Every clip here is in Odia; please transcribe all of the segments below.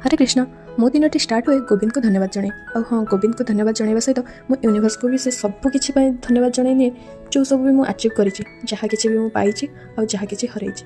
ହରେ କୃଷ୍ଣ। ମୋ ଦିନଟି ଷ୍ଟାର୍ଟ ହୁଏ ଗୋବିନ୍ଦକୁ ଧନ୍ୟବାଦ ଜଣାଇ। ଆଉ ହଁ, ଗୋବିନ୍ଦକୁ ଧନ୍ୟବାଦ ଜଣାଇବା ସହିତ ମୁଁ ୟୁନିଭର୍ସକୁ ବି ସେ ସବୁ କିଛି ପାଇଁ ଧନ୍ୟବାଦ ଜଣାଇ ନିଏ, ଯେଉଁ ସବୁ ବି ମୁଁ ଆଚିଭ୍ କରିଛି, ଯାହା କିଛି ବି ମୁଁ ପାଇଛି ଆଉ ଯାହା କିଛି ହରେଇଛି।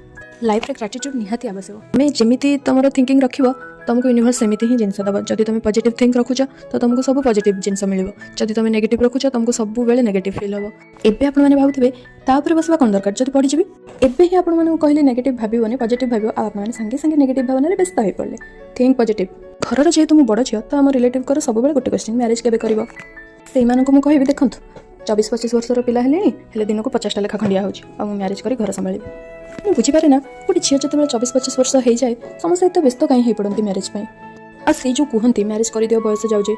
ଲାଇଫ୍ରେ ଗ୍ରାଟିଟ୍ୟୁଡ଼୍ ନିହାତି ଆବଶ୍ୟକ। ତମେ ଯେମିତି ତୁମର ଥିଙ୍କିଂ ରଖିବ, ତୁମକୁ ୟୁନିଭର୍ସ ସେମିତି ହିଁ ଜିନିଷ ଦେବ। ଯଦି ତୁମେ ପଜିଟିଭ୍ ଥିଙ୍କ ରଖୁଛ, ତ ତୁମକୁ ସବୁ ପଜିଟିଭ୍ ଜିନିଷ ମିଳିବ। ଯଦି ତୁମେ ନେଗେଟିଭ୍ ରଖୁଛ, ତୁମକୁ ସବୁବେଳେ ନେଗେଟିଭ୍ ଫିଲ୍ ହେବ। ଏବେ ଆପଣମାନେ ଭାବୁଥିବେ, ତା ଉପରେ ବସିବା କ'ଣ ଦରକାର, ଯଦି ପଡ଼ିଯିବି? ଏବେ ହିଁ ଆପଣମାନଙ୍କୁ କହିଲେ ନେଗେଟିଭ୍ ଭାବିବନି, ପଜିଟିଭ୍ ଭାବିବ। ଆଉ ଆପଣମାନେ ସାଙ୍ଗେ ସାଙ୍ଗେ ନେଗେଟିଭ୍ ଭାବନାରେ ବ୍ୟସ୍ତ ହୋଇପଡ଼ିଲେ। Think positive. ଘରର ଯେହେତୁ ମୁଁ ବଡ଼ ଝିଅ, ତ ଆମ ରିଲେଟିଭ୍ଙ୍କର ସବୁବେଳେ ଗୋଟେ କ୍ୱେଶ୍ଚିନ୍, ମ୍ୟାରେଜ୍ କେବେ କରିବ? ସେଇମାନଙ୍କୁ ମୁଁ କହିବି, ଦେଖନ୍ତୁ, 24-25 ବର୍ଷର ପିଲା ହେଲେଣି, ହେଲେ ଦିନକୁ 50ଟା ଲେଖା ଖଣ୍ଡିଆ ହେଉଛି, ଆଉ ମୁଁ ମ୍ୟାରେଜ୍ କରି ଘର ସମ୍ଭାଳିବି? ମୁଁ ବୁଝିପାରେ ନା, ଗୋଟେ ଝିଅ ଯେତେବେଳେ 24-25 ବର୍ଷ ହେଇଯାଏ, ସମସ୍ତେ ଏତେ ବ୍ୟସ୍ତ କାହିଁ ହେଇପଡ଼ନ୍ତି ମ୍ୟାରେଜ୍ ପାଇଁ? ଆଉ ସେଇ ଯେଉଁ କୁହନ୍ତି, ମ୍ୟାରେଜ୍ କରିଦିଅ, ବୟସ ଯାଉଛି।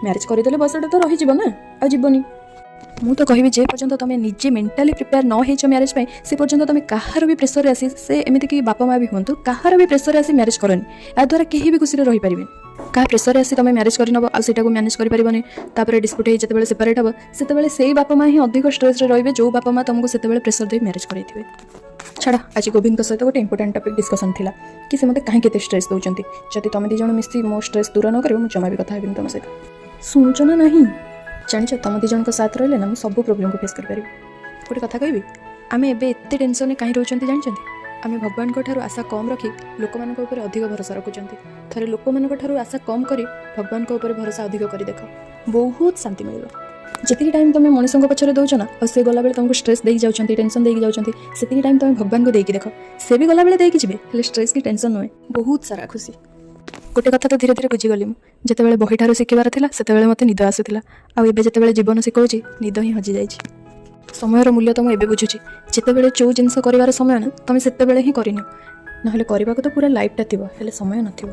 ମ୍ୟାରେଜ୍ କରିଦେଲେ ବୟସଟା ତ ରହିଯିବ ନା, ଆଉ ଯିବନି। ମୁଁ ତ କହିବି, ଯେ ପର୍ଯ୍ୟନ୍ତ ତମେ ନିଜେ ମେଣ୍ଟାଲି ପ୍ରିପେୟାର ନ ହେଇଛ ମ୍ୟାରେଜ୍ ପାଇଁ, ସେ ପର୍ଯ୍ୟନ୍ତ ତମେ କାହାର ବି ପ୍ରେସରରେ ଆସି, ସେ ଏମିତିକି ବାପା ମା ବି ହୁଅନ୍ତୁ, କାହାର ବି ପ୍ରେସରରେ ଆସି ମ୍ୟାରେଜ୍ କରନି। ଏହାଦ୍ୱାରା କେହି ବି ଖୁସିରେ ରହିପାରିବେନି। କାହା ପ୍ରେସରରେ ଆସି ତମେ ମ୍ୟାରେଜ୍ କରିନେବ ଆଉ ସେଇଟାକୁ ମ୍ୟାନେଜ୍ କରିପାରିବନି, ତାପରେ ଡିସ୍ପ୍ୟୁଟ୍ ହେଇ ଯେତେବେଳେ ସେପାରେଟ୍ ହେବ, ସେତେବେଳେ ସେଇ ବାପା ମା ହିଁ ଅଧିକ ଷ୍ଟ୍ରେସ୍ରେ ରହିବେ, ଯେଉଁ ବାପା ମା ତମକୁ ସେତେବେଳେ ପ୍ରେସର ଦେଇ ମ୍ୟାରେଜ୍ କରାଇଥିବେ। ଛାଡ଼, ଆଜି ଗୋବିନ୍ଦଙ୍କ ସହିତ ଗୋଟେ ଇମ୍ପୋର୍ଟାଣ୍ଟ ଟପିକ୍ ଡିସ୍କସନ୍ ଥିଲା କି ସେ ମୋତେ କାହିଁକି ଏତେ ଷ୍ଟ୍ରେସ୍ ଦେଉଛନ୍ତି। ଯଦି ତମେ ଦୁଇ ଜଣ ମିଶି ମୋ ଷ୍ଟ୍ରେସ୍ ଦୂର ନ କରିବ, ମୁଁ ଜମା ବି କଥା ହେବିନି ତମ ସହିତ। ଶୁଣୁଛ ନା ନାହିଁ? ଜାଣିଛ, ତମ ଦୁଇ ଜଣଙ୍କ ସାଥ ରହିଲେ ନା, ମୁଁ ସବୁ ପ୍ରୋବ୍ଲେମକୁ ଫେସ୍ କରିପାରିବି। ଗୋଟେ କଥା କହିବି, ଆମେ ଏବେ ଏତେ ଟେନସନ୍ରେ କାହିଁ ରହୁଛନ୍ତି ଜାଣିଛନ୍ତି? ଆମେ ଭଗବାନଙ୍କ ଠାରୁ ଆଶା କମ୍ ରଖି ଲୋକମାନଙ୍କ ଉପରେ ଅଧିକ ଭରସା ରଖୁଛନ୍ତି। ଥରେ ଲୋକମାନଙ୍କ ଠାରୁ ଆଶା କମ୍ କରି ଭଗବାନଙ୍କ ଉପରେ ଭରସା ଅଧିକ କରି ଦେଖ, ବହୁତ ଶାନ୍ତି ମିଳିବ। ଯେତିକି ଟାଇମ୍ ତୁମେ ମଣିଷଙ୍କ ପଛରେ ଦେଉଛ ନା, ଆଉ ସେ ଗଲାବେଳେ ତୁମକୁ ଷ୍ଟ୍ରେସ୍ ଦେଇକି ଯାଉଛନ୍ତି, ଟେନସନ୍ ଦେଇକି ଯାଉଛନ୍ତି, ସେତିକି ଟାଇମ୍ ତୁମେ ଭଗବାନଙ୍କୁ ଦେଇକି ଦେଖ। ସେ ବି ଗଲାବେଳେ ଦେଇକି ଯିବେ, ହେଲେ ଷ୍ଟ୍ରେସ୍ କି ଟେନସନ୍ ନୁହେଁ, ବହୁତ ସାରା ଖୁସି। ଗୋଟେ କଥା ତ ଧୀରେ ଧୀରେ ବୁଝିଗଲି ମୁଁ। ଯେତେବେଳେ ବହିଠାରୁ ଶିଖିବାର ଥିଲା, ସେତେବେଳେ ମୋତେ ନିଦ ଆସୁଥିଲା। ଆଉ ଏବେ ଯେତେବେଳେ ଜୀବନ ଶିଖଉଛି, ନିଦ ହିଁ ହଜିଯାଇଛି। ସମୟର ମୂଲ୍ୟ ତ ମୁଁ ଏବେ ବୁଝୁଛି। ଯେତେବେଳେ ଯେଉଁ ଜିନିଷ କରିବାର ସମୟ ନା, ତୁମେ ସେତେବେଳେ ହିଁ କରିନିଅ। ନହେଲେ କରିବାକୁ ତ ପୁରା ଲାଇଫ୍ଟା ଥିବ, ହେଲେ ସମୟ ନଥିବ।